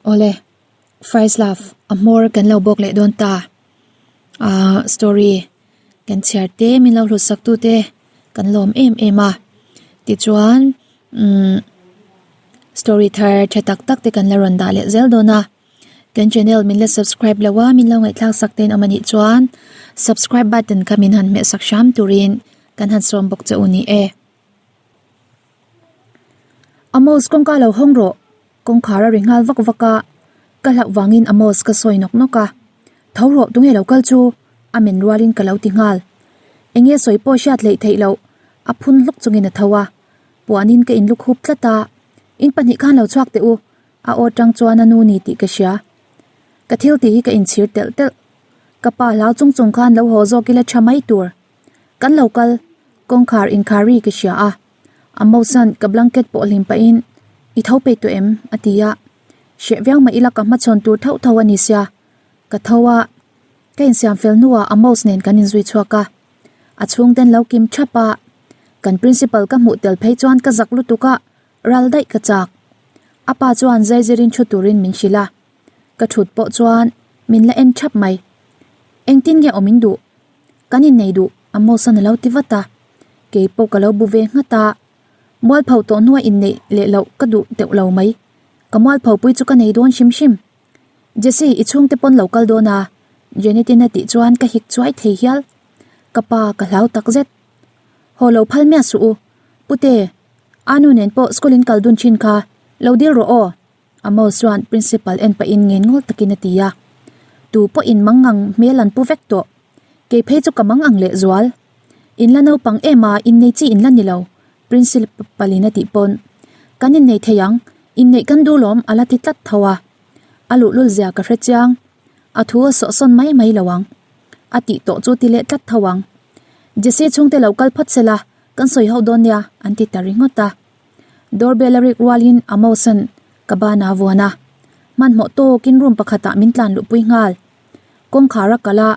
Awle, First Love a hmawr kan lo bawk leh dawn ta. Ahh story kan chhiar te min lo hlut sak tute kan lawm em em a. Tichuan umm story thar tha tak tak te kan la rawn dah leh zel dawn a. Kan channel min la subscribe lo a min lo ngaihthlak sak ten awm anih chuan subscribe button kha min han hmeh sak hram turin kan han sawm bawk che u ni e. Amos kawngka lo hawng rawh kawngkhar a ri nghal vak vak a ka hlauh vangin Amos ka sawi nawk nawk a tho rawh tunge lo kal chu a men rualin ka lo ti nghal enge sawi pawh hriat hleih theih loh a phun hluk chungin a tho a puanin ka inluk hup tlat a in pahnih khan lo chhuak teh u A aw tang chuan a nu ni tih ka hria. Ka thil tih hi ka inchhir telh telh. Ka pa hlau chung chung khan lo haw zawk ila tha mai tur. Kan lo kal, kawngkhar inkhar ri ka hria a. A Mosan ka blanket pawh hlim pahin, I tho peih tawh em? a ti a. Hreh viau mah ila ka hmachhawn tur thauh tho a ni sia. Ka tho a, ka insiam fel hnuah Amos nen kan inzui chhuak a. A chhungten lo kim thap a. Kan principal ka hmuh tel phei chuan ka zak lutuk a. Ral daih ka chak. A pa chuan zaizirin thu turin min hrilh a. Ka thut pawh chuan min la en thap mai. Engtin nge awm in duh? Kan innei duh, Amos-an a lo ti vat a. Kei pawh ka lo bu ve nghat a. Mualpho tawh hnua inneih leh loh ka duh teuh lo mai. Ka mualpho pui chu ka nei dawn hrim hrim. Jessie, i chhungte pawn lo kal dawn a, Janet-in a tih chuan ka hik chuai thei hial. Ka pa ka hlau takzet. Haw lo phal miah suh u, Pute, A nu nen pawh school in kal dun thin kha, lo dil rawh aw, Amos chuan principal en pahin ngen ngawl takin a ti a. Tu pawhin mangang hmel an pu vek tawh. Kei phei chu ka mangang leh zual. In la naupang em a, innei chi in la ni lo, principal in a tih pawn. Kan innei thei ang, inneih kan duh lawm a la ti tlat tho a. A luhlul zia ka hre chiang. A thu a sawhsawn mai mai lo ang. A tih tawh chu ti leh tlat tho ang. Jesse chhungte lo kal phawt sela, Kan sawi ho dawn nia, an ti ta ringawt a. Doorbell a rik rualin Amos-a'n ka ban a vuan a. Hmanhmawh tawkin room pakhatah min tlan luhpui nghal. Kawngkhar a kal a,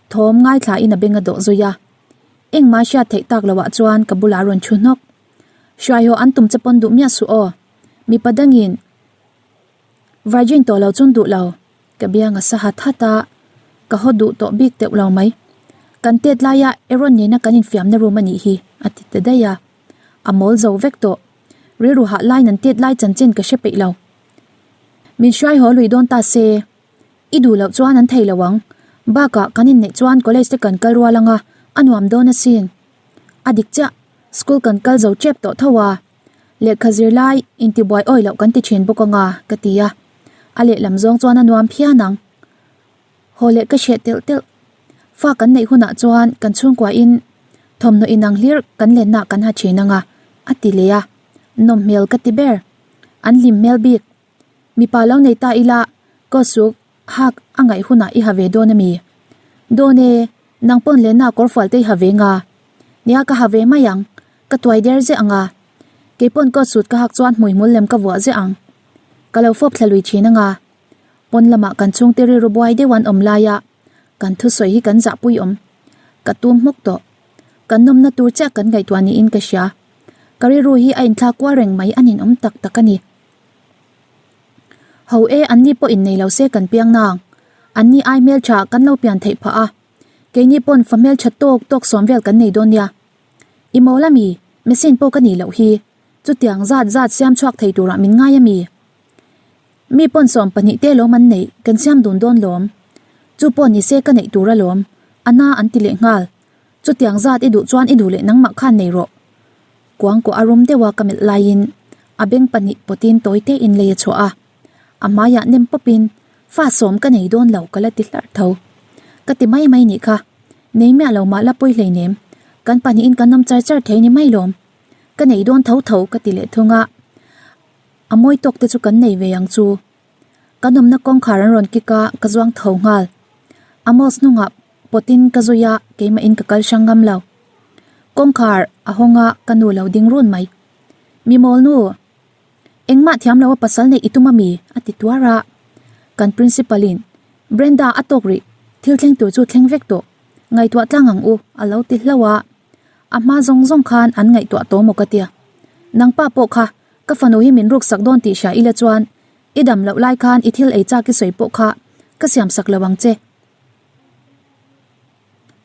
thawm ngaithlain a beng a dawh zui a. Engmah hriat theih tak loah chuan ka bulah a rawn thu hnawk. Hruaihaw an tum che pawn duh miah suh aw. Mipa dangin Virgin tawh lo chun duh lo. Ka biang a sa hat hat a, ka haw duh tawh bik teuh lo mai. Kan tet laia Aaron nena kan infiamna room a nih hi, a ti ta daih a. A mawl zo vek tawh. Rilru hah laiin an tet lai chanchin ka hre peih lo. Min hruai haw lui dawn ta se, i duh loh chuan an thei lo ang. Bakah kan inneih chuan college te kan kal rual anga a nuam dawn asin. A dik chiah, school kan kal zo tep tawh tho a. Lehkha zir lai intibuai awi loh kan ti thin bawk anga ka ti a. A lehlam zawng chuan a nuam phian ang. Haw leh ka hreh telh telh. Fa kan neih hunah chuan kan chhungkuain thawmhnaw inang hlir kan lenna kan ha thin anga a ti leh a. Nawm hmel ka ti ber. An hlim hmel bik. Mipa lo nei ta ila ka suk hak a ngaih hunah i ha ve dawn ami? Dawn e, nang pawn lenna kawrfual te i ha ve nga. Nia ka ha ve mai ang, ka tuai der ziah anga. Kei pawn ka sut ka hak chuan hmuihmul lem ka vuah ziah ang. Ka lo fawp thla lui thin anga. Pawn lamah kan chhungte rilru buai deuh an awm laia kan thusawi hi kan zahpui awm. Ka tum hmawk tawh. Kan nawmna tur chiah kan ngaihtuah niin ka hria. Ka rilru hi a inthlak kual reng mai a ninawm tak tak a ni. Ho e anni pawh innei lo se kan piang nang. Anni ai hmeltha kan lo pian theih phah a. Keini pawn fa hmeltha tawk tawk sawm vel kan nei dawn nia. I mawl ami? Machine pawh ka nih loh hi. Chutiang zat zat siam chhuak thei turah min ngai ami? Mi pawn 12 te lawm an neih kan siam dun dawn lawm. Chu pawh ni se ka neih tur alawm. A na an ti leh nghal. Chutiang zat i duh chuan i duh leh nangmah khan nei rawh. Kuangkuah a rum deuha ka melh laiin a beng pahnih pawtin tawi tein lei a chhuah a. A hmaiah nem pawpin fa sawm ka nei dawn lo ka la ti hlarh tho. Ka ti mai mai nih kha. Nei miah lo mah la pawi hleinem. Kan pahnihin kan awm char char thei ni mai lawm. Ka nei dawn tho tho ka ti leh thung a. A mawi tawk te chu kan nei ve ang chu. Kan awmna kawngkhar an rawn kik a, ka zuang tho nghal. Amos hnungah pawtin ka zui a, keimahin ka kal hrang ngam lo. Kawngkhar a hawng a, ka nu lo ding run mai. Mi mawl nu, engmah thiam lo a pasal neih i tum ami? a ti tuar a. Kan principal in, Brenda a tawk rih, thil thleng tur chu thleng vek tawh, ngaihtuah tlang ang u a lo ti hlauh a. A hma zawng zawng khan an ngaihtuah tawh maw ka tia. Nangpa pawh kha, ka fanu hi min ruksak dawn tih hria ila chuan. I dam loh lai khan i thil ei chak i sawi pawh kha ka siam sak lo ang che.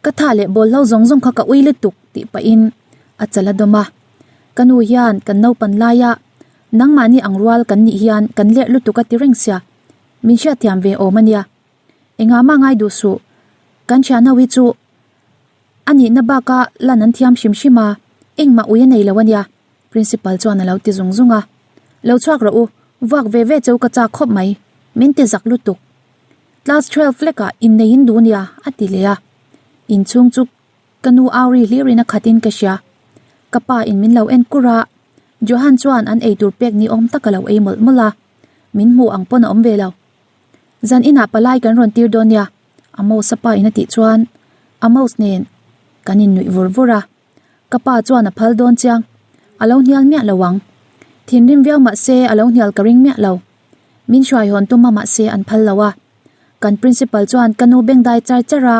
Ka tha leh bawl hlo zawng zawng kha ka ui lutuk tih pahin a chal a dawm a. Ka nu hian kan naupan laia nangmahni ang rual kan nih hian kan lerh lutuk a ti reng sia, min hriatthiam ve awm a nia. Engah mah ngai duh suh, kan thian ho hi chu a nihna baka lan an thiam hrim hrim a, engmah ui a nei lo a nia, Principal chuan a lo ti zung zung a. Lo chhuak rawh u, vuak ve ve cheu ka chak khawp mai, min ti zak lutuk. Class 12 lekah inneiin duh nia, a ti leh a. Inchhung chu ka nu au ri hlirin a khatin ka hria. Ka pa in min lo en kur a, Johan chuan an eitur pek ni awm tak a lo ei mawlh mawlh a, min hmuh ang pawn a awm ve lo. Zan inah palai kan rawn tir dawn nia, Amos a pa in a tih chuan Amos nen kan innuih vur vur a. Ka pa chuan a phal dawn chiang, a lo hnial miah lo ang. Thinrim viau mah se a lo hnial ka ring miah lo. Min hruai hawn tum a mah se an phal lo a. Kan principal chuan ka nu bengdai char char a,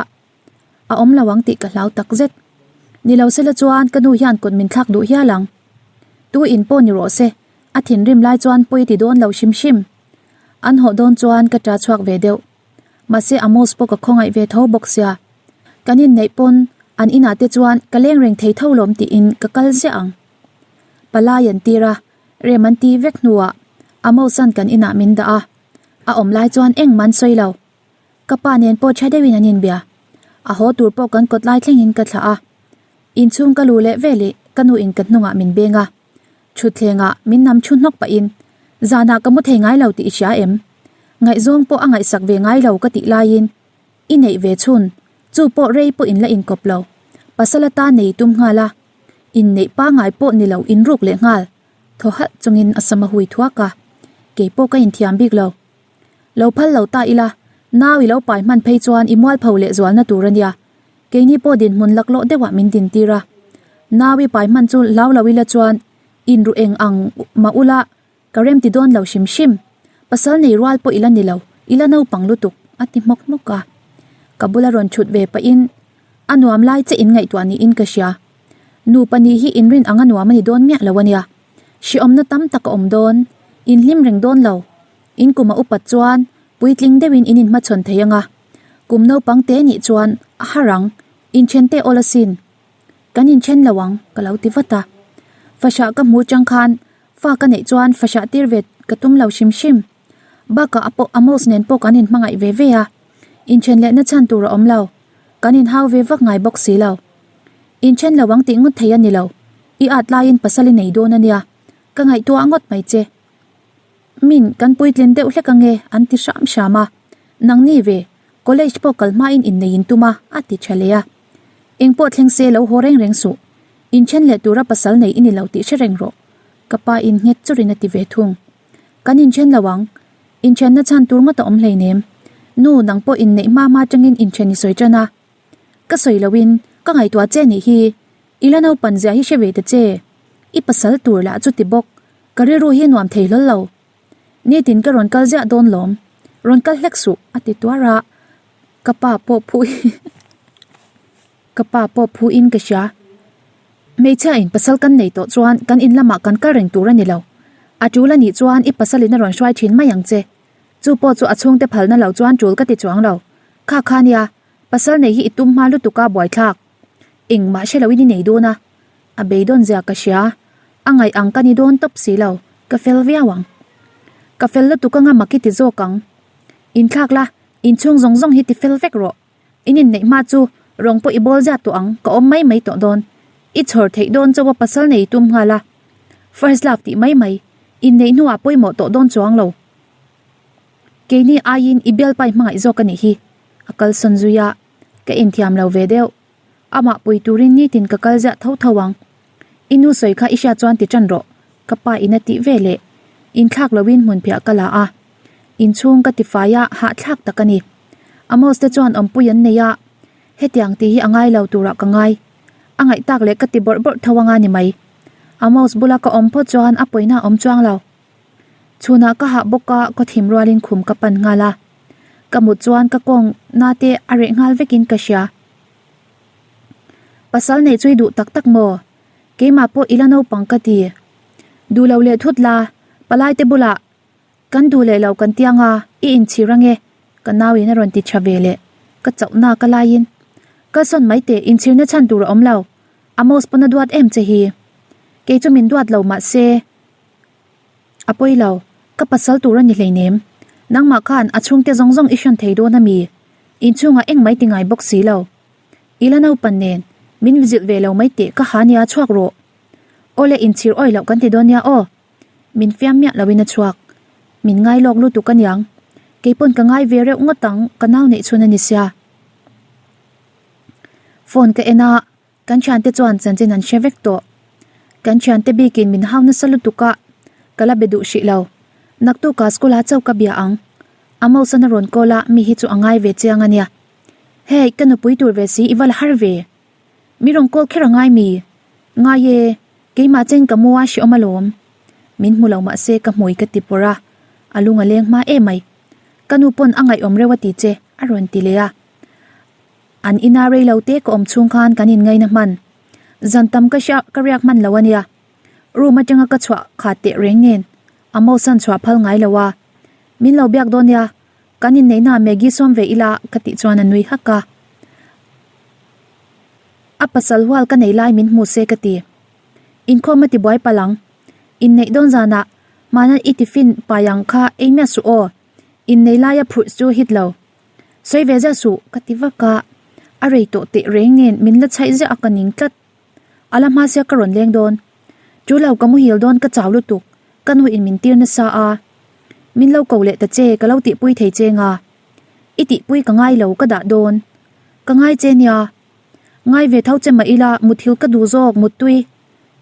a awm lo ang tih ka hlau tak zet. Ni lo sela chuan ka nu hian kut min thlak duh hial ang. Tu in pawh ni rawh se, a thinrim lai chuan pawi ti dawn lo hrim hrim. An hawh dawn chuan ka ṭa chhuak ve deuh. Mahse Amos pawh ka khawngaih ve tho bawk sia. Kan inneih pawn an inah te chuan ka leng reng thei tho lawm tiin ka kal ziah ang. Palai an tir a, rem an ti vek hnuah Amos-a'n kan inah min dah a, a awm lai chuan engmah an sawi lo. Ka pa nen pawh tha deuhin an inbia. A haw tur pawh kan kawt lai thlengin ka thlah a. Inchhung ka lu leh veleh ka nu in ka hnungah min beng a. Thutthlengah min nam thu hnawk pahin, Zanah ka mu thei ngai lo tih i hria em? Ngaihzawng pawh a ngaihsak ve ngai lo ka tih laiin i neih ve chhun, chu pawh rei pawh in la inkawp lo. Pasal atan nei tum nghal a, inneih pangngai pawh ni lo inruk leh nghal, thaw halh chungin a sam a hui thuak a, kei pawh ka inthiam bik lo. Lo phal lo ta ila, nau i lo pai hman phei chuan i mualpho leh zualna tur a nia. Keini pawh dinhmun laklawh deuhah min dintir a. Nau i pai hman chu hlau lo ila chuan inru eng ang mah ula ka rem ti dawn lo hrim hrim. Pasal nei rual pawh ila ni lo, ila naupang lutuk, a ti hmawk hmawk a. Ka bula rawn chhut ve pahin a nuam lai che in ngaihtuah niin ka hria. Nupa nih hi inrin ang a nuam a ni dawn miah lo a nia. Hrehawmna tam tak a awm dawn, inhlim reng dawn lo. In kum a upat chuan puitling deuhin in inhmachhawn thei ang a, kum naupang te nih chuan a har ang, inthen teh awl asin. Kan inthen lo ang ka lo ti vat a. Fahrah ka hmu chang khan fa ka neih chuan fahrah tir ve ka tum lo hrim hrim. Bakah a pawh Amos nen pawh kan inhmangaih ve ve a, inthen lehna chhan tur a awm lo, kan inhau ve vak ngai bawk si lo. Inthen lo ang tih ngawt thei a ni lo, i at laiin pasal i nei dawn a nia, ka ngaihtuah ngawt mai che. Min kan puitlin deuh hlek ange an ti hram hram a, nangni ve, college pawh kal hmain innei in tum a, a ti tha leh a. Engpawh thleng se lo haw reng reng suh, inthen leh tura pasal nei i ni lo tih hre reng rawh, ka pa in nghet churin a ti ve thung. Kan inthen lo ang, inthenna chhan tur ngawt a awm hleinem. Nu, nang pawh inneih hma hma atangin inthen i sawi tan a. Ka sawi loin ka ngaihtuah che nih hi, i la naupan zia hi hre ve ta che, i pasal tur lah chu ti bawk, Ka rilru hi nuam thei hlawl lo. Nitin ka rawn kal ziah dawn lawm. Rawn kal hlek suh, a ti tuar a. Ka pa pawh phu Ka pa pawh phu in ka hria. Hmeichhia in pasal kan nei tawh chuan kan in lamah kan kal reng tur a ni lo. A tul a nih chuan i pasal in a rawn hruai thin mai ang che. Chu pawh chu a chhungte phalna lo chuan tul ka ti chuang lo. Kha kha nia, pasal nei hi i tum hma lutuk a buaithlak. Engmah hre loin i nei dawn a. A beidawn zia ka hria, a ngaih ang ka ni dawn tawp si lo, ka fel viau ang. Ka fel lutuk anga mak i ti zawk ang. Inthlak la, inchhung zawng zawng hi ti fel vek rawh. In inneih hma chu rawng pawh i bawl zia tawh ang, ka awm mai mai tawh dawn. I chhawr theih dawn chauh a pasal nei tum nghal a. First love tih mai mai, inneih hnuah pawimawh tawh dawn chuang lo. Keini aiin i bialpai hmangaih zawk a nih hi, a kalsawn zui a, ka inthiam lo ve deuh. Amah pui turin nitin ka kal ziah tho tho ang. I nu sawi kha i hriat chuan ti tan rawh, ka pa in a tih ve leh. Inthlak loin hmunphiah ka la a. Inchhung ka ti fai a, hahthlak tak a ni. Amos te chuan awmpui an nei a, hetiang tih hi a ngai lo turah ka ngai. A ngaih tak leh ka ti bawrh bawrh tho anga ni mai. Amos bula ka awm phawt chuan a pawina a awm chuang lo. Chhunah ka hah bawk a, kaw thim rualin khum ka pan nghal a. Ka mut chuan ka kawng na te a reh nghal vekin ka hria. Pasal neih chu i duh tak tak maw? Keimah pawh i la naupang ka ti. Duh lo leh thut la, palai te bulah. Kan duh leh lo kan tiang a, i inchhir ange, ka nau in a rawn ti tha ve leh, ka chauh nak a laiin. Kalsawn mai teh, inchhirna chhan tur a awm lo, Amos pawn a duat em che hi. Kei chu min duat lo mahse, a pawi lo, ka pasal tur a ni hleinem. Nangmah khan a chhungte zawng zawng i hran thei dawn a mi? Inchhungah engmah i ti ngai bawk si lo. I la naupan nen, min zilh ve lo mai teh ka ha nia chhuak rawh. Awle inchhir awih loh kan ti dawn nia aw. Min fiam miah loin a chhuak. Min ngai lawk lutuk aniang. Keipawn ka ngai ve reuh ngawt ang ka nau neih chhun a ni sia. Phone ka en a, kan thiante chuan chanchin an hre vek tawh. Kan thiante bikin min hau nasa lutuk a, ka la be duh hrih lo. Naktukah school ah chauh ka bia ang. Amos-an a rawn call a, mi hi chu a ngai ve chiang ania. Hey, ka nupui tur ve si i va la har ve. Mi rawn call kher a ngai mi? Ngai e, keimah chen ka mu a hreawm alawm. Min hmu lo mahse ka hmui ka ti pawrh a, a lung a leng hma emai. Ka nu pawn a ngaihawm reuh a ti che, a rawn ti leh a. An ina rei lo te ka awm chhung khan kan inngaina hman. Zan tam ka hria ka riak hman lo ania. Room atanga ka chhuah khat teh reng nen Amos-an chhuah phal ngai lo a. Min lo biak dawn nia, Kan inneihna Maggie sawm ve ila ka tih chuan a nui hak a. A pasal hual ka nei lai min hmu se ka ti. Inkhawm a ti buai palh ang. Inneih dawn zanah hmana i tiffin pai ang kha ei miah suh aw. Innei laia phurh chu hit lo. Sawi ve ziah suh ka ti vak a. A rei tawh teh reng nen min la chhaih ziah a ka ning tlat. A la hma sia ka rawn leng dawn. Chu lo ka muhil dawn ka chau lutuk. Ka nu in min tir nasa a. Min lo ko leh ta che ka lo tihpui thei che nga. I tihpui ka ngai lo ka dah dawn. Ka ngai che nia. Ngai ve tho che mah ila muthil ka duh zawk muttui.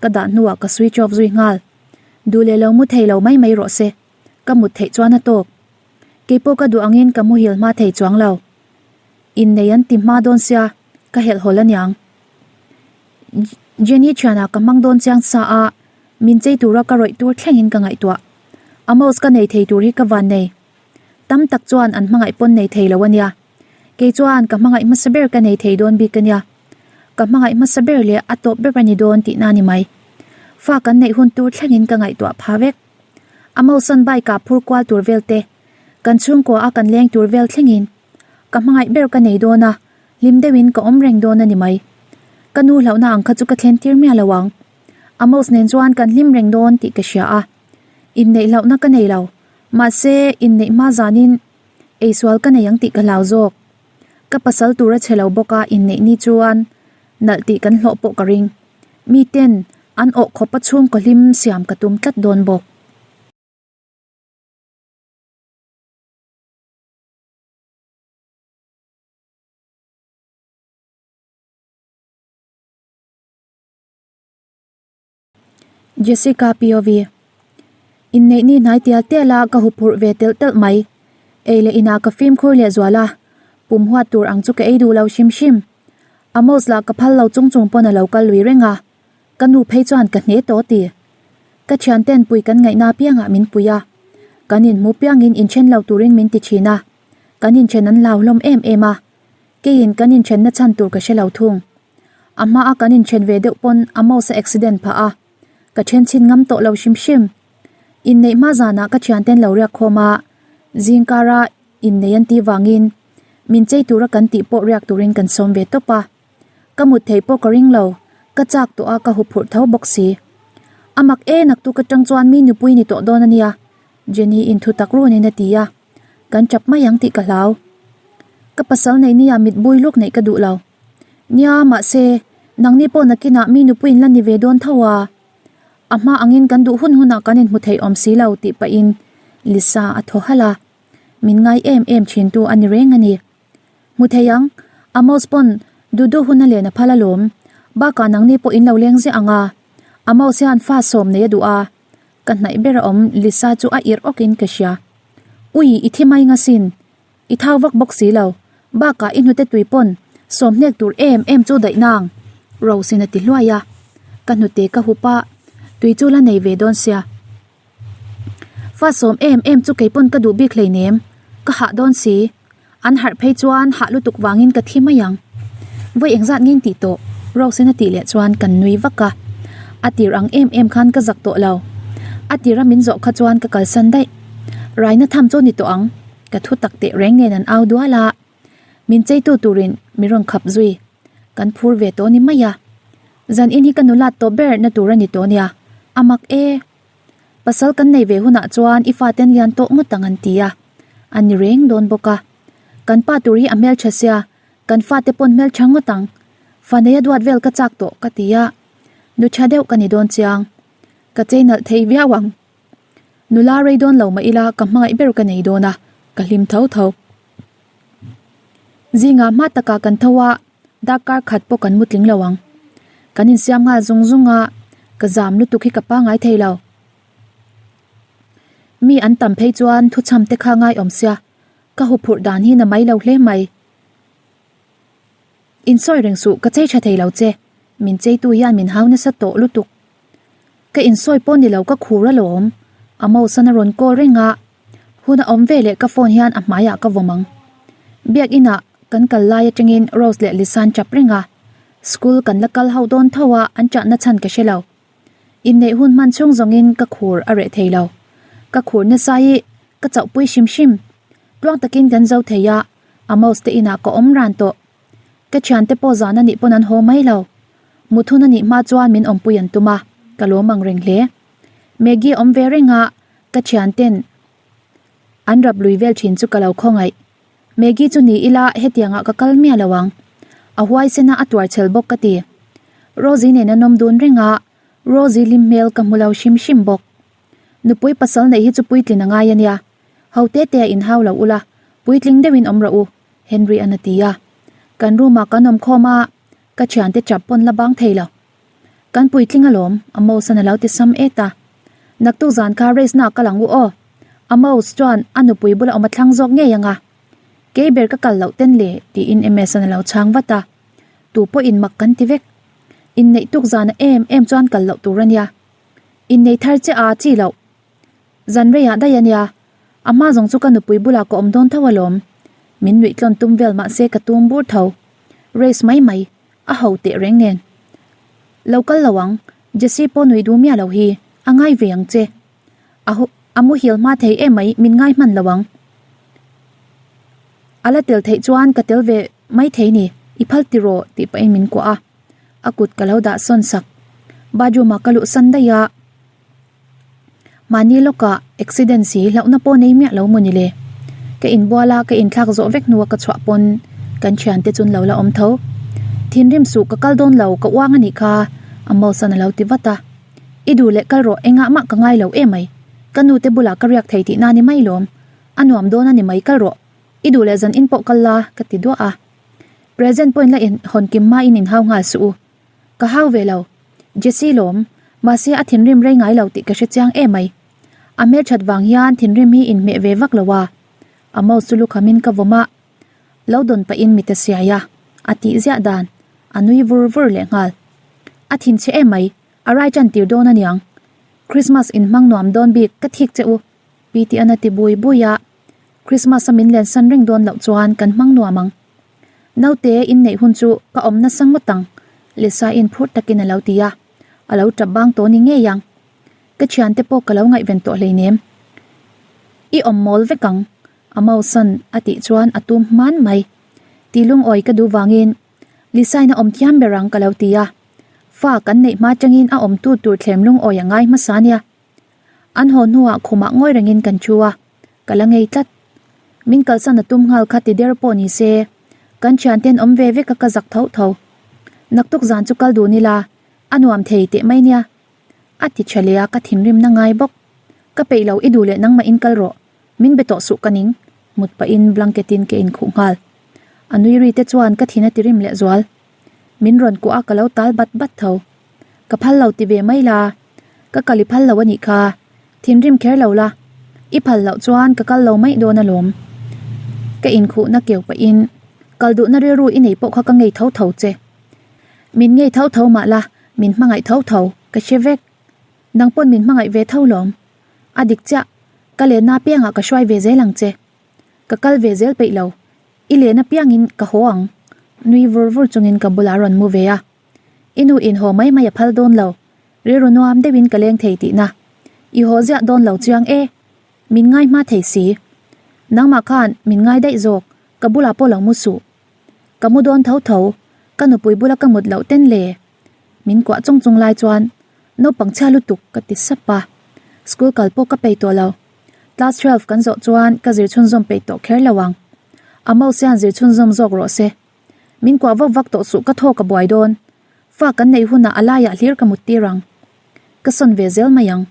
Ka dah hnuah ka switch off zui nghal. Duh leh lo mu thei lo mai mai rawh se. Ka mut theih chuan a tawk. Keipawh ka duh angin ka muhil hma thei chuang lo. Innei an ti hma dawn sia ka helh hawl aniang. Jenny thianah ka hmang dawn chiang sa a, min chei tura ka rawih tur thlengin ka ngaihtuah. Amos ka nei thei tur hi ka van nei. Tam tak chuan an hmangaih pawn nei thei lo ania. Kei chuan ka hmangaih hmasa ber ka nei thei dawn bik ania. Ka hmangaih hmasa ber leh a tawp ber a ni dawn tihna a ni mai. Fa kan neih hun tur thlengin ka ngaihtuah pha vek. Amos-a'n bike ah phur kual tur vel te, kan chhungkua a kan leng tur vel thlengin ka hmangaih ber ka nei dawn a, Hlim deuhin ka awm reng dawn a ni mai. Ka nu hlauhna ang kha chu ka thlen tir miah lo ang. Amos nen chuan kan hlim reng dawn tih ka hria a. Inneih hlauhna ka nei lo. Mahse, inneih hma zanin eisual ka nei ang tih ka hlau zawk. Ka pasal tur a che lo bawk a inneih ni chuan nalh tih kan hlawh pawh ka ring. Miten an awh khawp a chhungkaw hlim siam ka tum tlat dawn bawk. Jessica POV Inneih ni hnai tial tial a ka huphurh ve telh telh mai. Ei leh inah ka fimkhur leh zual a, pum huat tur ang chu ka ei duh lo hrim hrim. Amos lah ka phal lo chung chung pawn a lo kal lui reng a, ka nu phei chuan ka hne tawh ti. Ka thianten pui kan ngaihna apiangah min pui a, kan inhmu piangin inthen lo turin min ti thin a. Kan inthen an hlau hlawm em em a, keiin kan inthenna chhan tur ka hre lo thung. A hmaa kan inthen ve deuh pawn Amos a accident phah a, ka then chhin ngam tawh lo hrim hrim. Inneih hma zanah ka thianten lo riak khawm a, zingkara innei an tih vangin min chei tura kan tih pawh riak turin kan sawm ve tawp a. Ka mut theih pawh ka ring lo, ka chak tawh a ka huphurh tho bawk si. A mak e naktuk atang chuan mi nupui ni tawh dawn a nia, Jenny in thu tak runin a ti a. Kan chap mai ang tih ka hlau. Ka pasal neih nia mit bui luk neih ka duh lo. Nia, mahse, nangni pawh nakinah mi nupui in la ni ve dawn tho a. A hma angin kan duh hun hunah kan inhmu thei awm si lo tih pahin Lisa a thaw halh a. Min ngai em em thintu a ni reng a ni. Hmu thei ang, Amos pawn duh duh hun a len a phal alawm. Bakah nangni pawh in lo leng ziah ang a. Amos hian fa sawm nei a duh a. Ka hnaih ber a awm Lisa chu a irh awkin ka hria. Ui, i thi mai nga sin. I thau vak bawk si lo. Bakah i hnute tui pawn sawm hnek tur em em chu daih nang. Rose in a ti hluai a. Ka hnute ka hup a, tui chu la nei ve dawn sia. Fa sawm em em chu kei pawn ka duh bik hleinem. Ka hah dawn si. An harh phei chuan hah lutuk vangin ka thi mai ang. Vawi engzat ngin tih tawh? Rose-in a tih leh chuan kan nui vak a. A tir ang em em khan ka zak tawh lo. A tira min zawh kha chuan ka kalsan daih. Raina tham chu ni tawh ang, ka thu tak teh reng nen an au dual a. Min cheitu turin mi rawn khap zui. Kan phur ve tawh ni mai a. Zan in hi ka nulat tawh ber na tur a ni tawh nia, a mak e. Pasal kan nei ve hunah chuan i faten lian tawh ngawt ang an ti a, a ni reng dawn bawk a. Kan pa tur hi a hmeltha sia, kan fate pawn hmeltha ngawt ang. Fa neia duat vel ka chak tawh ka ti a, nu tha deuh ka ni dawn chiang. Ka chei nalh thei viau ang. Nula rei dawn lo mah ila ka hmangaih ber ka nei dawn a, ka hlim tho tho. Zingah hma takah kan tho a, darkar khat pawh kan mutling lo ang. Kan insiam nghal zung zung a, ka zam lutuk hi ka pangngai thei lo. Mi an tam phei chuan thuchham te kha ngai awm sia, ka huphurh dan hi na mai lo hle mai. Insawi reng suh, ka chei tha thei lo che, min cheitu hian min hau nasa tawh lutuk. Ka insawi pawh ni lo ka khur alawm, Amos-an a rawn call reng a, hun a awm veleh ka phone hian a hmaiah ka vawm ang. Biakinah kan kal lai atangin Rose leh Lisa an tap reng a, school kan la kal ho dawn tho a an chahna chhan ka hre lo. Inneih hun hman chhung zawngin ka khur a reh thei lo. Ka khur nasa hi ka chauhpui hrim hrim. Tluang takin kan zo thei a, Amos te inah ka awm ran tawh. Ka thiante pawh zan a nih pawn an haw mai lo. Muthun a nih hma chuan min awmpui an tum a, ka lawm ang reng hle. Maggie awm ve reng a, ka thianten an rap lui vel thin chu ka lo khawngaih. Maggie chu ni ila hetiangah ka kal miah lo ang. A huaisen a a tuar chhel bawk ka ti. Rosie nen an awm dun reng a, Rosie hlim hmel ka hmu lo hrim hrim bawk. Nupui pasal neih hi chu puitlin a ngai a nia. Ho te te a inhau lo ula, puitling deuhin awm rawh u, Henry an a ti a. Kan room ah kan awm khawm a, ka thiante chap pawn la bang thei lo. Kan puitling alawm, Amos an a lo ti sam et a. Naktuk zan kha race na kal ang u aw. Amos chuan a nupui bula awm a thlang zawk ngei ang a. Kei ber ka kal loh ten le, tiin MS an a lo chhang vat a. Tu pawhin mak kan ti vek. Inneih tuk zana em em chuan kal loh tur a nia. Innei thar che a chi loh. Zan reiah daih a nia, a hma zawng chu ka nupui bulah ka awm dawn tho alawm. Min nuih tlawn tum vel mahse ka tum bur tho. Race mai mai, a ho teh reng nen. Lo kal lo ang, Jessie pawh nuih duh miah lo hi, a ngai ve ang che. A a muhil hma thei em mai, min ngai hman lo ang. A la tel theih chuan ka tel ve mai thei ni, i phal tiraw tih pahin min kuah a, a kut ka lo dah sawn sak. Bathroom ah ka luh san daih a. Mahni lawkah accident si hlauhna pawh nei miah lo maw ni le? Ka inbual a, ka inthlak zawh vek hnua ka chhuah pawn kan thiante chu an lo la awm tho. Thinrim suh ka kal dawn lo, ka uang a nih kha, Amos-a'n a lo ti vat a. I duh leh kal rawh, engah mah ka ngai lo emai. Ka nute bulah ka riak thei tihna ni mai lawm. A nuam dawn a ni mai kal rawh. I duh leh zan in pawh kal la, ka ti duah a. Present pawhin la in hawn kim hmain inhau nghal suh u. Ka hau ve lo. Jessie lawm, mahse a thinrim rei ngai lo tih ka hre chiang em mai. A hmelthat vang hian thinrim hi inhmeh ve vak lo a. A mouse chu lukhamin ka vawm a, lo dawn pahin mit a siai a, a tih ziah dan, a nui vur vur leh nghal. A thinchhe em mai, a rai tan tir dawn aniang. Christmas inhmang nuam dawn bik ka thik che u, Pitian a ti bui bui a. Christmas a min lensan reng dawn loh chuan kan hmang nuam ang. Naute inneih hun chu ka awm nasa ngawt ang, Lisa in phur takin a lo ti a, a lo tap bang tawh ni ngei ang. Ka thiante pawh ka lo ngaihven tawh hleinem. I awm mawl vek ang, a mausan a tih chuan a tum hman mai. Ti lungawi ka duh vangin Lisa in a awm thiam ber ang ka lo ti a, fa kan neih hma tangin a awmtu tur thlem lungawi a ngai hmasa nia. An haw hnuah khumah ngawi rengin kan thu a, ka la ngei tlat. Min kalsan a tum nghal kha ti der pawh ni se, kan thianten awm ve vek a ka zak tho tho. Naktuk zan chu kal dun ila, a nuam thei teh mai nia. A ti tha leh a ka thinrimna ngai bawk. Ka peih lo i duh leh nangmah in kal rawh, min be tawh suh ka ning, mut pahin blanket in ka inkhuh nghal. A nui ri te chuan ka thin a ti rim leh zual. Min rawn kuah a ka lo tal bat bat tho. Ka phal lo ti ve mai la, ka kal i phal lo a nih kha, thinrim kher lo la, i phal loh chuan ka kal lo mai dawn alawm. Ka inkhuhna keu pahin kal duhna rilru i nei pawh kha ka ngei tho tho che. Min ngei tho tho mah la, min hmangaih tho tho, ka hre vek. Nang pawn min hmangaih ve tho lawm. A dik chiah, ka lenna apiangah ka hruai ve zel ang che. Ka kal ve zel peih lo, i len apiangin ka haw ang. Nui vur vur chungin ka bulah a rawn mu ve a. I nu in haw mai mai a phal dawn lo, rilru nuam deuhin ka leng thei tihna. I haw ziah dawn lo chiang e. Min ngai hma thei si. Nangmah khan min ngai daih zawk, ka bulah pawh lo mu suh. Ka mu dawn tho tho, ka nupui bula ka mut loh ten le. Min kuah chung chung lai chuan naupang chhia lutuk ka ti sap a, school kal pawh ka peih tawh lo. Class 12 kan zawh chuan ka zir chhunzawm peih tawh kher lo ang. A mouse hian zir chhunzawm zawk rawh se. Min kuah vak vak tawh suh ka thaw ka buai dawn. Fa kan neih hunah a laiah hlir ka mut tir ang. Ka sawn ve zel mai ang.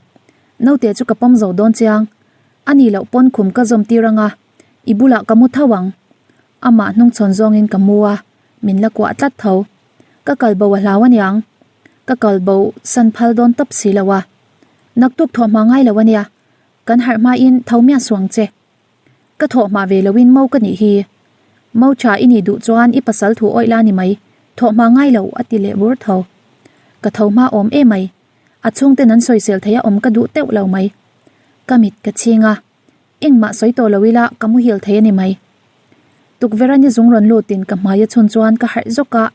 Naute chu ka pawm zo dawn chiang. A nih loh pawn khum ka zawm tir ang a, i bulah ka mu tho ang. Amah hnungchhawn zawngin ka mu a, min la kuah tlat tho. Ka kal bo a hlau aniang. Ka kal bo san phal dawn tawp si lo a. Naktuk thawh hma ngai lo ania. Kan harh hmain tho miah suang che. Ka thawh hma ve loin mo ka nih hi. Mo tha i nih duh chuan i pasal thu awih la ni mai, thawh hma ngai lo a ti leh bur tho. Ka tho hma awm em mai. A chhungten an sawisel theih a awm ka duh teuh lo mai. Ka mit ka chhing a, engmah sawi tawh lo ila ka muhil thei a ni mai. Tukverh a ni zung rawn lutin ka hmai a chhun chuan ka harh zawk a,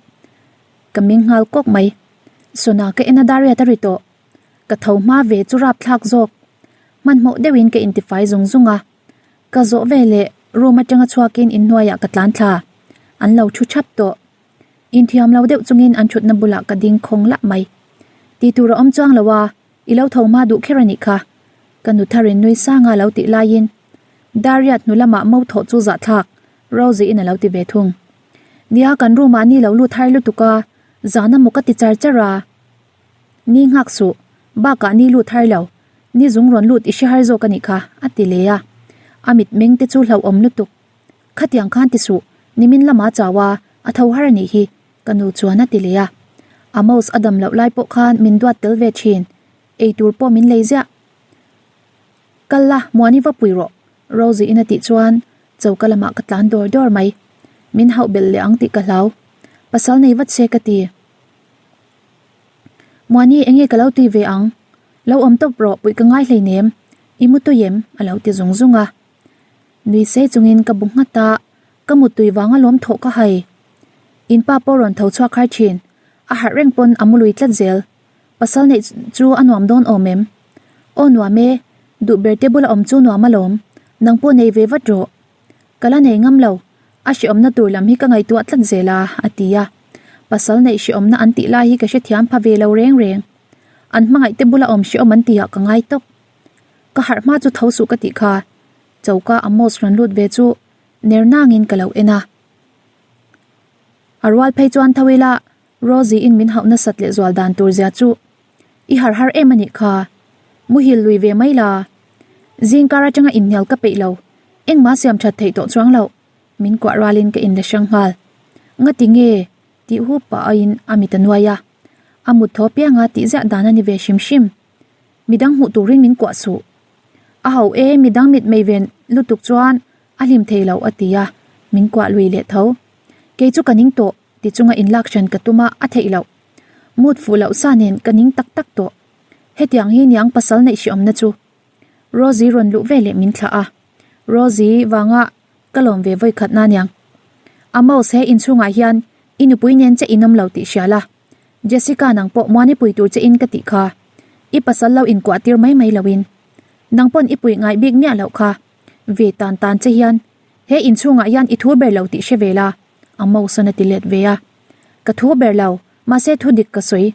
ka ming nghal kawk mai. Sona ka en a dariat a ri tawh. Ka tho hma ve chu rapthlak zawk. Hmanhmawh deuhin ka intifai zung zung a. Ka zawh ve leh room atanga chhuakin inhnuaiah ka tlan thla. An lo thu thap tawh. Inthiam lo deuh chungin an thutna bulah ka ding khawng lah mai. Ti tur a awm chuang lo a, i lo tho hma duh kher a nih kha. Ka nu tharin nui sanga lo tih laiin Dariat hnu lamah mo thawh chu zahthlak Rosie in a lo ti ve thung. Nia kan room ah ni lo lut har lutuk a, zan a maw ka ti char char a. Ni nghak suh, bakah ni lut har lo, ni zung rawn lut i hre har zawk a nih kha, a ti leh a. A mitmeng te chu hlauhawm lutuk. Khatiang khan ti suh, nimin lama chau a, a tho har a nih hi, ka nu chuan a ti leh a. Amos a dam loh lai pawh khan min duat tel ve thin, eitur pawh min lei ziah. Kal la, Muani va pui rawh, Rosie in a tih chuan choka lamah ka tlan dawr dawr mai. Min hauh belh leh ang tih ka hlau. Pasal nei vat se ka ti. Muani enge ka lo tui ve ang? Lo awm tawp rawh puih ka ngai hleinem, i mu tui em? a lo ti zung zung a. Nui sei chungin ka bu nghat a, ka muttui vang alawm thawh ka hai. In pa pawh rawn tho chhuak har thin, a harh reng pawn a mu lui tlat zel. Pasal neih chu a nuam dawn awm em? Aw nuam e, duh ber te bula awm chu nuam alawm, nang pawh nei ve vat rawh. Ka la nei ngam lo, a hreawmna tur lam hi ka ngaihtuah tlat zel a, a ti a. Pasal neih hreawmna an tih lai hi ka hrethiam pha ve lo reng reng. An hmangaih te bula awm hreawm an tihah ka ngai tawp. Ka harh hma chu tho suh ka tih kha, choka Amos rawn lut ve chu ner nangin ka lo en a. A rual phei chuan tho ila Rosie in min hauh nasat leh zual dan tur zia chu i har har em a nih kha. Muhil lui ve mai la. Zingkar atanga inhnial ka peih lo. Engmah siam that theih tawh chuang loh. Min kuah rualin ka inla hrang nghal. Ngati nge? tih hup pah aiin a mit a nuai a. A mut thaw pianga tih ziah dan a ni ve hrim hrim. Midang hmuh turin min kuah suh. A ho e, midang mit mei ven lutuk chuan a hlim thei lo a ti a, min kuah lui leh tho. Kei chu ka ning tawh. Ti chunga inlak hran ka tum a, a theih loh. Mood fuh loh sa nen ka ning tak tak tawh. Hetiang hi niang pasal neih hriawmna chu. Rosie rawn luh ve leh min thlah a. Rosie vanga ka lawm ve vawi khat na niang. Amos he inchhungah hian i nupui nen che inawm lo tih hria la. Jessica nang pawh muani pui tur che in ka tih kha. I pasal lo inkuah tir mai mai loin. Nang pawn i puih ngai bik miah loh kha. Ve tan tan che hian he inchhungah hian i thu ber lo tih hre ve la. Amos-a'n a ti let ve a. Ka thu ber lo, mahse thu dik ka sawi.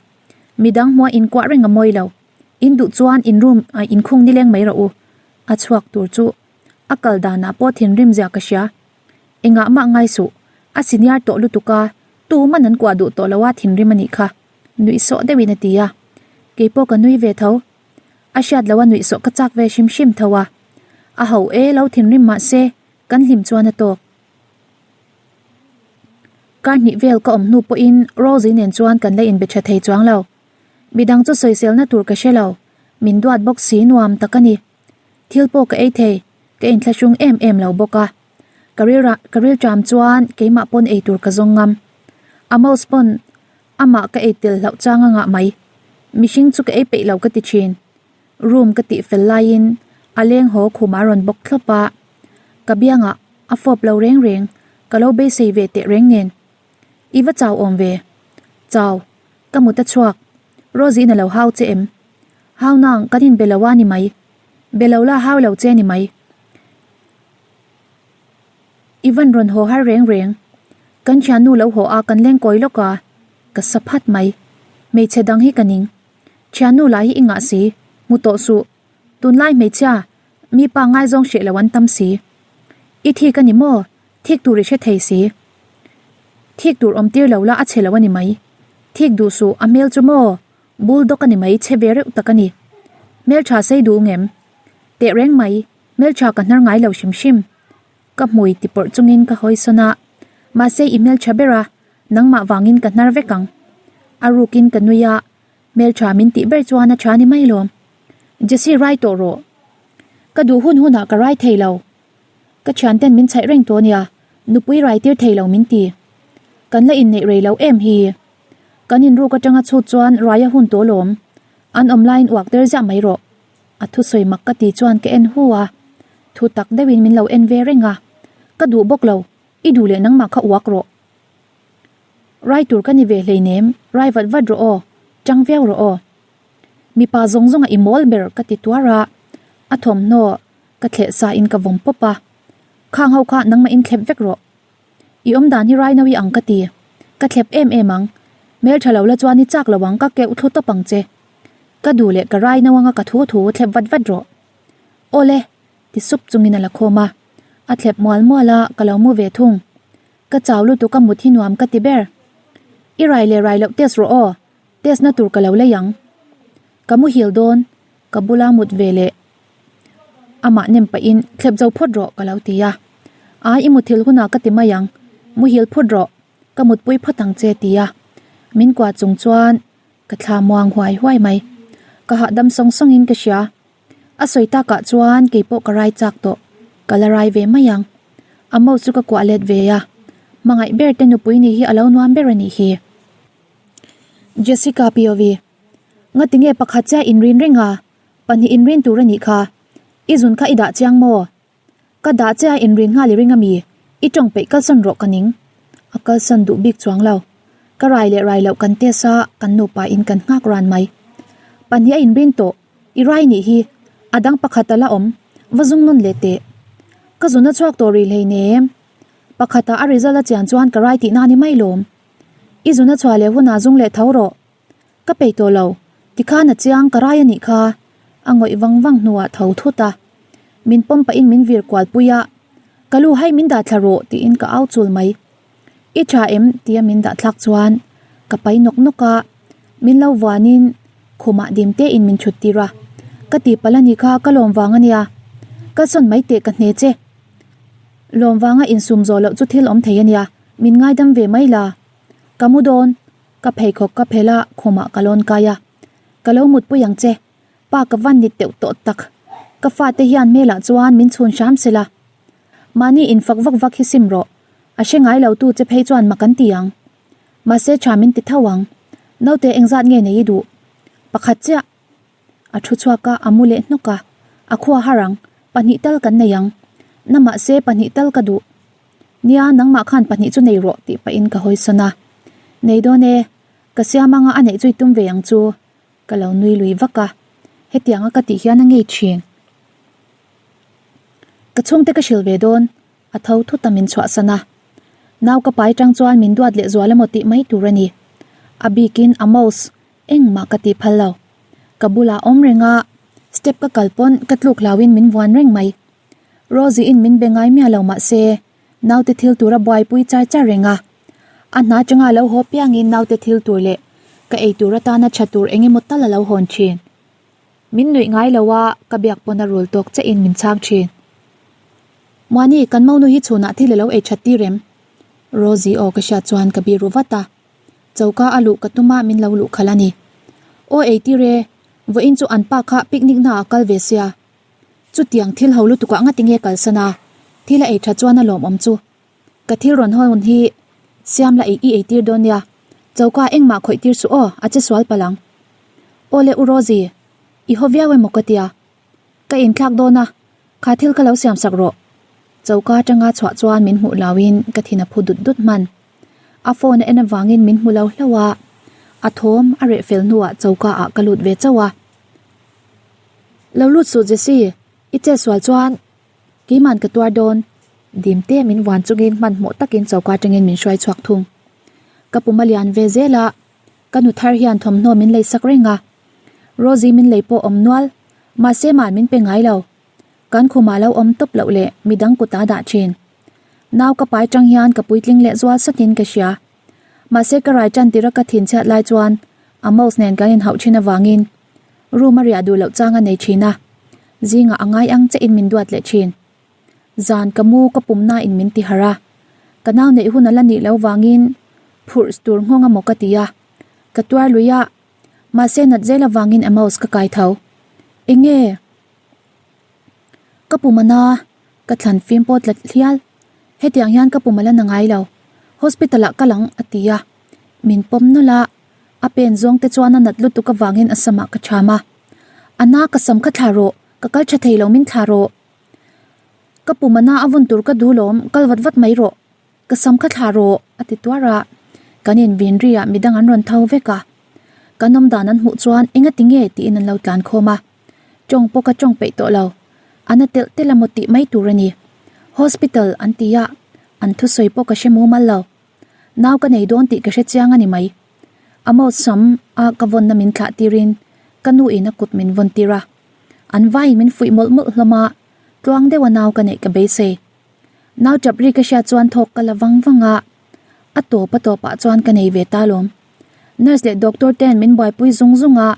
Midang hmuah inkuah reng a mawi lo. In duh chuan in room ah inkhung nileng mai rawh u. A chhuak tur chu a kal danah pawh thinrim zia ka hria. Engah mah ngai suh, a senior tawh lutuk a, tuman an kuah duh tawh lo a thinrim a nih kha, nuih sawh deuhin a ti a. Keipawh ka nui ve tho. A hriat loh a nuih sawh ka chak ve hrim hrim tho a. A ho e lo thinrim mah se, kan hlim chuan a tawk. Kar hnih vel ka awm hnu pawhin Rosie nen chuan kan la inbe tha thei chuang lo. Midang chu sawiselna tur ka hre lo, min duat bawk si nuam tak a ni. Thil pawh ka ei thei, ka inthlahrung em em lo bawk a. Ka rilrah ka rilṭam chuan keimah pawn ei tur ka zawng ngam. Amos pawn amah ka ei tel hlauh chang a ngah mai. Mihring chu ka ei peih lo ka ti thin. Room ka tih fel laiin a leng haw khum a rawn bawk thlawp a. Ka biangah a fawp lo reng reng, ka lo beisei ve teh reng nen. I va chau awm ve. Chau. Ka mut a chhuak. Rosie in a lo hau che em? Hau nang, kan inbe lo a ni mai. Be lo la hau lo che ni mai. I van rawn haw har reng reng. Kan thiannu lo haw a kan leng kawi lawk a, ka sa phat mai. Hmeichhe dang hi ka ning. Thiannu lah hi i ngah si, hmu tawh suh. Tunlai hmeichhia, mi pa ngaizawng hreh lo an tam si. I thik a ni maw? Thik tur i hre thei si. Thik tur awm tir lo la a chhe lo a ni mai. Thik duh suh, a hmel chu maw? Bulldog a ni mai, chhe ve reuh tak a ni. Hmeltha sei duh ngem? Teh reng mai, hmeltha ka hnar ngai lo hrim hrim. Ka hmui ti pawrh chungin ka hawi sawn a, mahse i hmeltha ber a, nangmah vangin ka hnar vek ang. A rukin ka nui a, hmeltha min tih ber chuan a tha ni mai lawm. Jessie rai tawh rawh. Ka duh hun hunah ka rai thei lo. Ka thianten min chhaih reng tawh nia, nupui rai tir thei lo min ti. Kan la inneih rei lo em hi. Kan inruk atanga chhut chuan rai a hun tawh lawm. An awm laiin uak der ziah mai rawh. A thusawi mak ka ti chuan ka en hu a, thu tak deuhin min lo en ve reng a, Ka duh bawk lo, i duh leh nangmah kha uak rawh. Rai tur ka ni ve hleinem, rai vat vat rawh aw, tang viau rawh aw. Mipa zawng zawnga i mawl ber ka ti tuar a, a thawmhnaw ka thleh sa in ka vawm pawp a, Khang ho kha nangmah in thlep vek rawh. I awm dan hi rai no i ang ka ti, ka thlep em em ang, hmeltha lo la chuan i chak lo ang ka keuh thlu tawp ang che. Ka duh leh ka rai no anga ka thu thu thlep vat vat rawh. Awle, ti sup chungin a la khawm a. A thlep mual mual a, ka lo mu ve thung. Ka chau lutuk a mut hi nuam ka ti ber. I rai leh rai loh test rawh aw, test na tur ka lo lei ang. Ka muhil dawn, ka bula mut ve leh amah nem pahin thlep zo phawt rawh ka lo ti a. Ai i muthilh hunah ka ti mai ang, muhil phawt rawh, ka mutpui phawt ang che ti a. Min kuah chung chuan. Ka thla muang huai huai mai. Ka hahdam sawng sawng in ka hria. A sawi takah chuan kei pawh ka rai chak tawh. Ka la rai ve mai ang. A mo chu ka kuah let ve a. Hmangaih ber te nupui nih hi a lo nuam ber a nih hi. Jessica POV. Ngatinge pakhat chiah inrin reng a? Pahnih inrin tur a nih kha. I zun kha i dah chiang maw? Ka dah che a inrin nghal i ring ami? I tawng peih kalsan rawh ka ning. A kalsan duh bik chuang lo. Ka rai leh rai loh kan test a, kan nupa in kan nghak ran mai. Pahnih a inrin tawh, i rai nih hi. A dang pakhat a la awm, va zung nawn leh teh. Ka zun a chhuak tawh rih hleinem. Pakhatah a result a chian chuan ka rai tihna a ni mai lawm. I zun a chhuah leh hunah zung leh tho rawh. Ka peih tawh lo, tikhan a chiang ka rai a nih kha, a ngawih vang vang hnuah tho thut a. Min pawm pahin min vir kual pui a, Ka lu hai min dah thla rawh tiin ka au chul mai. I tha em? tia min dah thlak chuan ka pai nawk nawk a, min lo vuanin khumah dim tein min thut tir a, Ka tihpalh a nih kha ka lawm vang a nia, kalsawn mai teh ka hne che. Lawm vanga insum zawh loh chu thil awm thei a nia, min ngaidam ve mai la. Ka mu dawn. Ka pheikhawk ka phelh a, khumah ka lawn kai a. Ka lo mutpui ang che. Pa ka van ni teuh tawh tak. Ka fate hian hmelah chuan min chhun hram se la. Mahni infak vak vak hi sim rawh. A hre ngai lo tu che phei chuan mak an ti ang. Mahse tha min ti tho ang. Naute engzat nge nei i duh? Pakhat chiah. A thu chhuak a, a mu leh hnawk a. A khua har ang. Pahnih tal kan nei ang. Na mahse pahnih tal ka duh. Nia, nangmah khan pahnih chu nei rawh tih pahin ka hawi sawn a. Nei dawn e, ka siam anga a neih chu i tum ve ang chu. Ka lo nui lui vak a, hetianga ka tih hian a ngei thin. Ka chhungte ka hrilh ve dawn, a tho thut a min chhuahsan a. Nau ka pai tang chuan min duat leh zual emaw tih mai tur a ni. A bikin a mouse engmah ka tih phal lo. Ka bulah awm reng a, step ka kal pawn ka tluk hlauhin min vuan reng mai. Rosie in min be ngai miah lo mahse naute thil tur a buaipui char char reng a. A hna atanga a lo haw piangin naute thil tur leh ka ei tur atana tha tur eng emaw tal a lo hawn thin. Min nuih ngai lo a, ka biak pawn a rul tawk che in min chhang thin. Muani, kan monu hi chhunah thil a lo ei that tir em? Rosie aw ka hriat chuan ka biru vat a. Choka a luh ka tum a min lo luh khalh a ni. Aw ei tir e, vawiin chu an pa kha picnic na ah kal ve sia. Chutiang thil ho lutukah ngati nge kalsan a, thil a ei tha chuan a lawmawm chu. Ka thil rawn hawn hi siam la ei i ei tir dawn nia, choka engmah khawih tir suh aw, a che sual palh ang. Aw le U Rosie, i haw viau emaw ka tia. Ka inthlak dawn a, kha thil kha lo siam sak rawh. Choka atanga chhuah chuan min hmuh lauin ka thin a phu dut dut hman. A phone a en avangin min hmu lo hlauh a, a thawm a reh fel hnuah choka ah ka lut ve chauh a. Lo lut suh Jessie. I chet sual chuan keiman ka tuar dawn. Dim te min vuan chungin hmanhmawh takin choka atangin min hruai chhuak thung. Ka pum a lian ve zel a, ka nu thar hian thawmhnaw min lei sak reng a. Rosie min lei pawh awm nual, mahse man min pe ngai lo. Kan khumah lo awm tawp loh leh midang kut a dah thin. Nau ka pai tang hian ka puitling leh zual satin ka hria. Mahse ka rai tan tira ka thinchhiat lai chuan Amos nen kan inhauh thin avangin room a riah duh loh chang a nei thin a, zingah a ngai ang che in min duat leh thin. Zan ka mu ka pumna in min ti harh a, ka nau neih hun a la nih loh vangin phurh tur nghawng amaw ka ti a, ka tuar lui a, mahse nat zel avangin Amos ka kai tho. Enge? Ka pum a na, ka thlan fim pawh tlat hlial. Hetiang hian ka pum a la na ngai lo. Hospital ah kal ang a ti a, min pawm nawlh a, a pen zawng te chuan a nat lutuk avangin a samah ka cham a. A na ka sam kha thla rawh, ka kal tha thei lo min thla rawh. Ka pum a na a vawn tur ka duh lawm, kal vat vat mai rawh. Ka sam kha thla rawh a ti tuar a, kan invin ri ah midang an rawn tho vek a. Kan awm dan an hmuh chuan enga ti nge tiin an lo tlan khawm a. Tawng pawh ka tawng peih tawh lo. A na telh telh emaw tih mai tur a ni. Hospital an ti a, an thusawi pawh ka hre mumal lo. Nau ka nei dawn tih ka hre chiang a ni mai. A mouse sam a ka vawnna min thlah tirin ka nu in a kut min vawn tir a. An vaiin min fuih mawlh mawlh hlawm a, tluang deuha nau ka neih ka beisei. Nau tap ri ka hriat chuan thawk ka la vang vang a, a tawp a tawpah chuan ka nei ve ta lawm. Nurse leh doctor ten min buaipui zung zung a,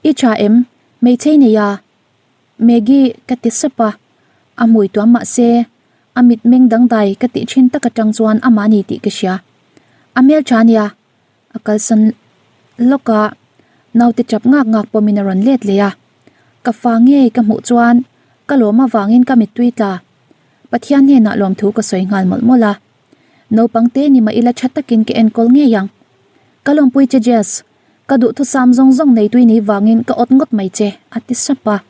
I tha em? Hmeichhei nei a? Maggie ka ti sap a, a hmui tuam mah se a mitmeng dangdai ka tih thin tak atang chuan amah ni tih ka hria. A hmeltha ania, a kalsan lawk a, naute chap ngak ngak pawmin a rawn let leh a. Ka fa ngei ka hmuh chuan ka lawm avangin ka mittui tla. Pathian hnenah lawmthu ka sawi nghal mawlh mawlh a. Naupang te ni mah ila tha takin ka enkawl ngei ang. Ka lawmpui che Jess, Ka duhthusam zawng zawng nei tui ni vangin ka awt ngawt mai che, a ti sap a.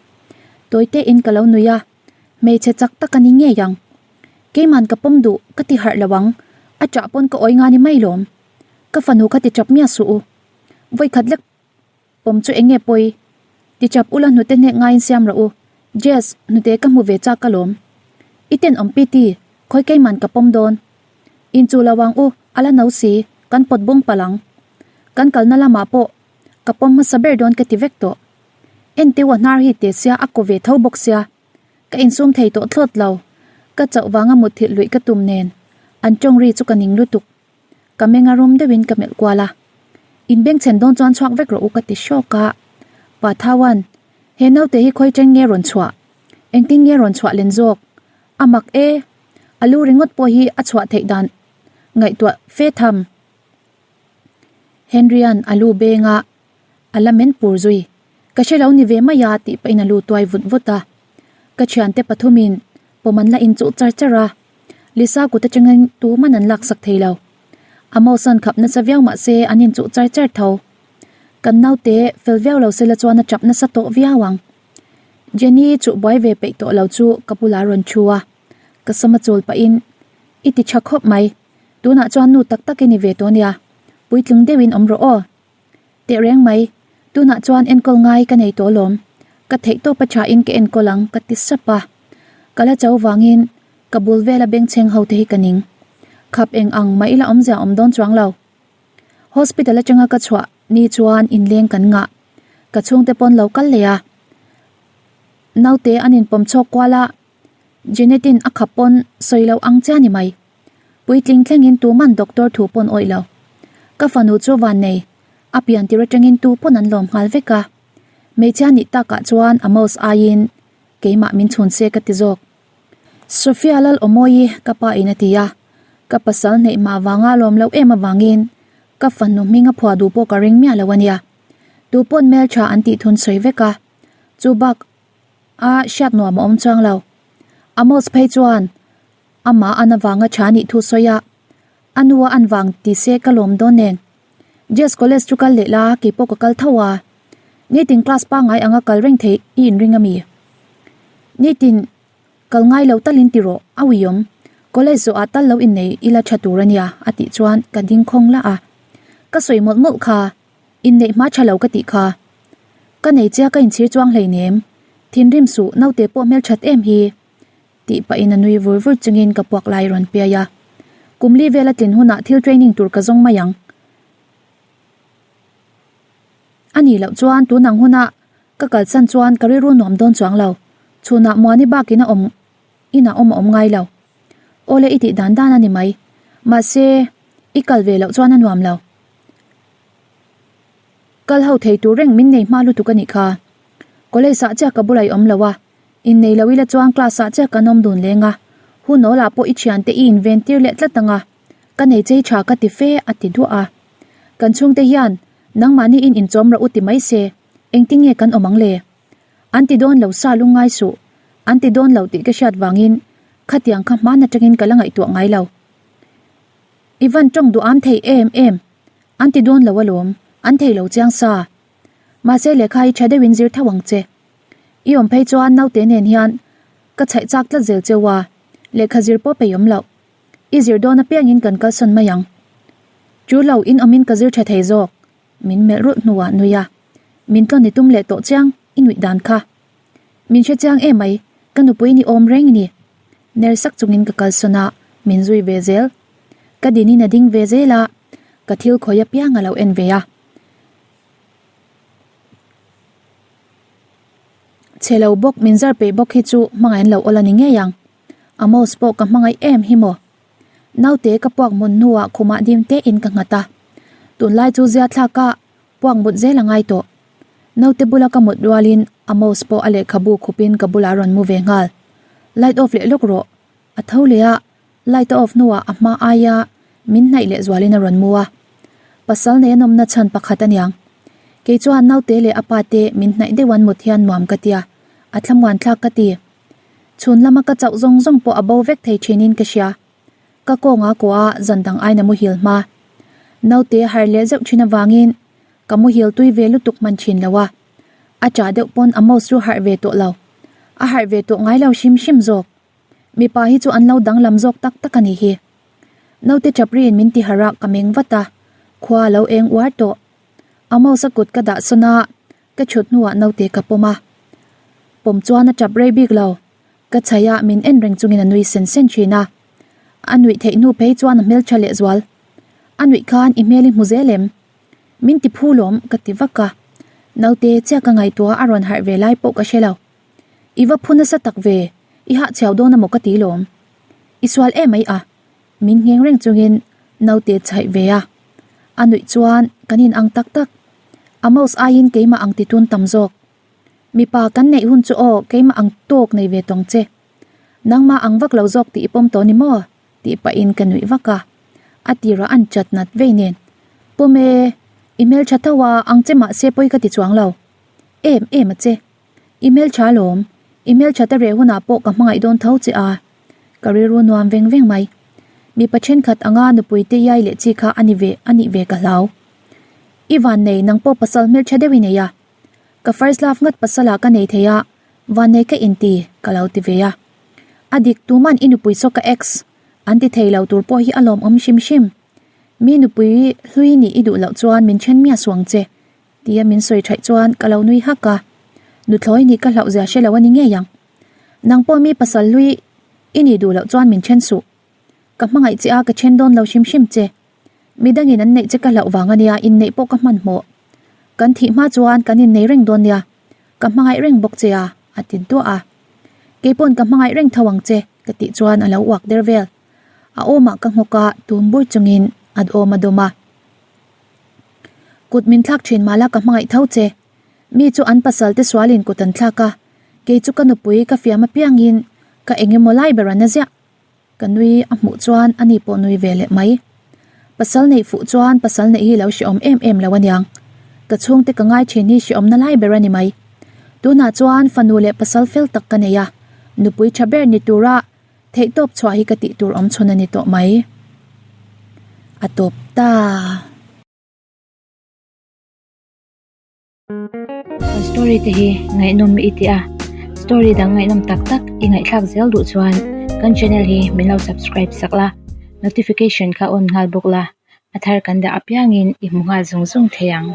Tawite in ka lo nui a, hmeichhe chak tak a ni ngei ang. Keiman ka pawm duh, ka ti harh lo ang, a ṭah pawn ka awi nga ni mai lawm. Ka fanu kha ti ṭap miah suh u. Vawikhat lek pawm chu eng nge pawi? Ti ṭap ula hnute hnek ngaiin siam rawh u. Jess, hnute ka hmu ve chak alawm. I tenawm Piti, khawi keiman ka pawm dawn. Inchuh lo ang u, a la no si, kan pawt bung palh ang. Kan kalna lamah pawh ka pawm hmasa ber dawn ka ti vek tawh. Enteu a hnar hi te sia a kaw ve tho bawk sia. Ka insum thei tawh thlawt lo. Ka chauh vanga mutthilh luih ka tum nen an tawng ri chu ka ning lutuk. Ka meng a rum deuhin ka melh kual a. Inbengchhen dawn chuan chhuak vek rawh u ka ti hrawk a. Pa Thauan, He naute hi khawi chen nge rawn chhuah? Engtin nge rawn chhuah len zawk? A mak e! A lu ringawt pawh hi a chhuah theih dan ngaihtuah fe tham. Henry-a'n a lu beng a, a la men pur zui. Ka hre lo ni ve mai a tih pahin a lu tuai vut vut a. Ka thiante pathumin pawm an la inchuh char char a, Lisa kut atangin tuman an laksak thei lo. Amos-a'n khap nasa viau mah se an inchuh char char tho. Kan naute fel viau lo sela chuan a tap nasa tawh viau ang. Jenny chuh buai ve peih tawh lo chu ka bulah a rawn thu a, ka sama chawl pahin, I ti tha khawp mai. Tunah chuan nu tak tak i ni ve tawh nia, puitling deuhin awm rawh aw. Tehreng mai, tunah chuan enkawl ngai ka nei tawh lawm, ka theih tawp a thain ka enkawl ang ka ti sap a. Ka la cho vangin ka bul vela bengchheng ho te hi ka ning. Khap eng ang mah ila awmzia awm dawn chuang lo. Hospital atanga ka chhuah ni chuan inleng kan ngah, ka chhungte pawn lo kal leh a. Naute an inpawm chhawk kual a, Jeanette-in a khap pawn sawi loh ang che a ni mai. Puitling thlengin tuman doctor thu pawn awih lo. Ka fanu chu van nei, a pian tir atangin tu pawn an lawm nghal vek a. Hmeichhia nih takah chuan Amos aiin keimah min chhun se ka ti zawk. Sophia lal awmawi ka pa in a ti a, ka pasal hneih mah vanga lawm loh em avangin ka fanu hming a phuah duh pawh ka ring miah lo a nia. Tu pawn hmeltha an tih thun sawi vek a, chu bak a hriat nuam a awm chuang lo. Amos phei chuan Amah an avanga tha nih thu sawi a, a nu a an vang ti se ka lawm dawn nen. Jazz college chu kal leh la, kei pawh ka kal tho a. Nitin class pangngai anga kal reng theih i inring a mi? Nitin kal ngai lo talin ti rawh, a uiawm. College zawh ah tal lo innei ila tha tur a nia a tih chuan ka ding khawng lah a. Ka sawi mawlh mawlh kha, inneih hma tha lo ka tih kha. Ka nei chia ka inchhir chuang hleinem. Thinrim suh, naute pawh hmelthat em hi. Tih pahin a nui vur vur chungin ka puak lai rawn piai a. Kum li vel a tlin hunah thil training tur ka zawng mai ang. A nih loh chuan tun ang huna ka kalsan chuan ka rilru nuam dawn chuang lo. Chhunah Muani bakin a awm inah awm a awm ngai lo. Awle i tih dan dan a ni mai. Mahse, i kal ve loh chuan a nuam lo. Kal ho thei tur reng min nei hma lutuk a nih kha. College ah chiah ka bulah i awm lo a, innei lo ila chuan class ah chiah kan awm dun leng a, hun awl ah pawh i thiante i inven tir leh tlat ang a, ka nei chei tha ka ti fe a ti duah a. Kan chhungte hian nangmahni in inchawm rawh u ti mai se, engtin nge kan awm ang le? An ti dawn lo sa lungngai suh, an ti dawn lo tih ka hriat vangin khatiang kha hman atangin ka la ngaihtuah ngai lo. I van tawng duham thei em em, an ti dawn lo alawm, an thei lo chiang sa. Mahse lehkha hi tha deuhin zir tho ang che. I awm phei chuan naute nen hian ka chhaih chak tlat zel cheu a, lehkha zir pawh peih awm loh. I zir dawn apiangin kan kalsawn mai ang. Chu lo in awmin ka zir tha thei zawk, min melh rulh hnuah nui a. Min tlawn i tum leh tawh chiang, i nuih dan kha. Min hre chiang em mai, ka nupui ni awm reng i ni. Ner sak chungin ka kalsawn a, min zui ve zel. Ka dinin a ding ve zel a, ka thil khawi apiang a lo en ve a. Chhe lo bawk min zar peih bawk hi chu hmangaih an lo awl a ni ngei ang. Amos pawh ka hmangaih em hi maw? Naute ka puak mut hnuah khumah dim tein ka nghat a. Tunlai chu zia thlaka puak mut zel a ngai tawh. Naute bula ka mut rualin Amos pawh a lehkhabu khupin ka bulah a rawn mu ve nghal. Light off leh lawk rawh. A tho leh a, light a off hnuah a hma aia min hnaih leh zualin a rawn mu a. Pasal nei a nawmna chhan pakhat a niang. Kei chuan naute leh a pa te min hnaih deuh an mut hian nuam ka tia, a thlamuan thlak ka ti. Chhun lama ka chauh zawng zawng pawh a bo vek thei thinin ka hria. Ka kawnga kuah a zan dang aina muhil hma. Naute harh leh zeuh thin avangin ka muhil tui ve lutuk hman thin lo a. A chah deuh pawn Amos chu harh ve tawh lo. A harh ve tawh ngai lo hrim hrim zawk. Mipa hi chu an lo danglam zawk tak tak a nih hi. Naute chapri in min ti harh a ka meng vat a, khua a lo eng uar tawh. Amos a kut ka dah sawn a, Ka chhut hnuah naute ka pawm a, pawm chuan a tap rei bik lo. Ka chhaih a, min en reng chungin a nui sen sen thin a. A nuih theih hnu phei chuan a hmeltha lehzual. A nuih khan i hmel i hmu zel em? Min ti phu lawm ka ti vak a. Naute chiah ka ngaihtuah a rawn harh ve lai pawh ka hre lo. I va phu nasa tak ve, i hahchhiau dawn amaw ka ti lawm. I sual em mai a, Min ngheng reng chungin naute chhaih ve a, a nuih chuan kan in ang tak tak. Amos aiin keimah ang titun tam zawk. Mipa kan neih hun chu aw keimah ang tawk nei ve tawng che. Nangmah ang vak lo zawk tih i pawm tawh ni maw? tih pahin ka nuih vak a, a tirah an chat nat vei nen. Pawm e, i hmeltha tho a, ang che mahse pawi ka ti chuang lo. Em em a che. I hmeltha alawm, i hmeltha ta reh hunah pawh ka hmangaih dawn tho che a. Ka rilru nuam veng veng mai. Mipa thenkhat anga nupui te iai leh chi kha a ni ve a nih ve ka hlau. I vannei nang pawh pasal hmeltha deuh i nei a. Ka first love ngat pasal ah ka nei thei a, vannei ka inti ka lo ti ve a. A dik tuman i nupui saw ka ex an ti thei lo tur pawh hi a lawmawm hrim hrim. Mi nupui hlui nih i duh loh chuan min then miah suang che. Tia min sawi thaih chuan ka lo nui hak a, nuthlawi nih ka hlauh zia hre lo a ni ngei ang. Nang pawh mi pasal hlui i nih duh loh chuan min then suh. Ka hmangaih che a ka then dawn lo hrim hrim che. Midangin an neih che ka hlauh vang a nia inneih pawh ka hmanhmawh. Kan thih hma chuan kan innei reng dawn nia, ka hmangaih reng bawk che a, a ti duah a. Keipawn ka hmangaih reng tho ang che ka tih chuan a lo uak der vel. A awmah ka nghawk a, tun bur chungin a awm a dawm a. Kut min thlak thin mahla ka hmangaih tho che. Mi chu an pasal te sualin kut an thlak a, kei chu ka nupui ka fiam apiangin ka eng emaw lai ber an a ziah. Ka nui a hmuh chuan ani pawh nui ve leh mai. Pasal neih fuh chuan pasal neih hi lo hrehawm em em lo aniang. Ka chhungte ka ngai thin hi hrehawmna lai ber a ni mai. Tunah chuan fanu leh pasal fel tak ka nei a, nupui tha ber ni tura Theihtawp chhuah hi ka tih tur awm chhun a ni tawh mai. A tawp ta. Kan story te hi ngaihnawm i ti a, story dang ngaihnawm tak tak i ngaihthlak zel duh chuan kan channel hi min lo subscribe sak la, notification kha on nghal bawk la, a thar kan dah apiangin i hmu nghal zung zung thei ang.